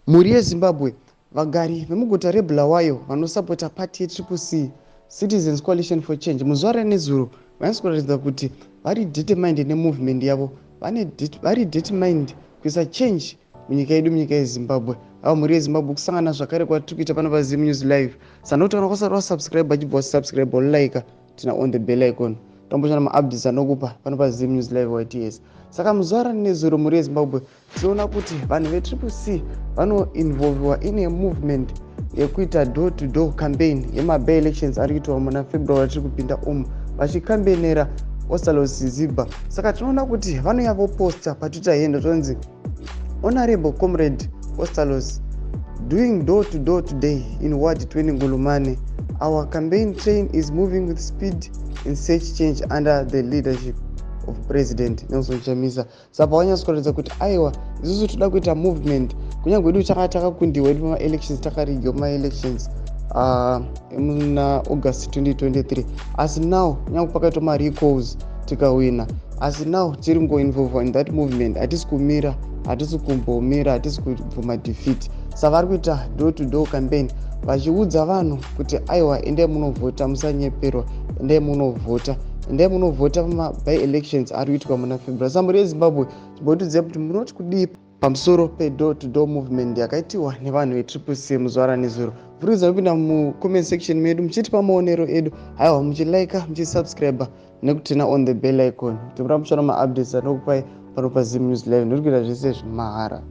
Mhuri yeZimbabwe, vagari vemuguta reBulawayo vanosapota pati yeTriple C, Citizens Coalition for Change, muzuva ranezuro vanyatso kuratidza kuti vari determined nemovement yavo, vari determined kuisa change munyika yedu, munyika yeZimbabwe. Ava mhuri yeZimbabwe, kusangana zvakare kwatiri kuita pano paZim News Live. Sanoti kana kwasati wasubscribe, achibva wasubscribe, wolike, turn on the bell icon, tambochana maupdates anokupa pano paZim News Live YTS. Saka muzuva ranezuro, mhuri yeZimbabwe, tinoona kuti vanhu veTriple C vanoinvolviwa in a movement yekuita door to door campaign yemaby elections ari kuitwa muna February atiri kupinda umu, vachikambenera Ostallos Siziba. Saka tinoona kuti vanouya voposta paTwitter handle, tonzi, "Honorable Comrade Ostallos doing door to door today in Ward 20, Nkulumane. Our campaign train is moving with speed in search change under the leadership of President Nelson Chamisa." Saka vanyatso kuratidza kuti aiwa, isusu toda kuita movement, kunyange edu tanga takakundiwa edu pamaelections, takarigiwa pamaelections muna August 2023, asi now kunyange pakaitwa marecalls tikawina, asi now tiri kungoinvolva in that movement. Hatisi kumira, hatisi kumbomira, hatisi kubvuma defeat. Saka vari kuita door to door campaign vachiudza vanhu kuti aiwa, endai munovhota, musanyeperwa, endai munovhota, endai munovhota pamaby elections ari kuitwa muna February. Sa mhuri yeZimbabwe, timbotidziva kuti munoti kudii pamusoro pedoor to door movement yakaitiwa nevanhu veTriple C muzuva ranezuro. Vhurikidza kupinda mucomment section medu muchitipa maonero edu. Haiwa, muchilika, muchisubscribe nekuturn on the bell icon kuti muramba muchiona maupdates anokupai pano paZim News Live. Ndiri kuita zvese zvemahara.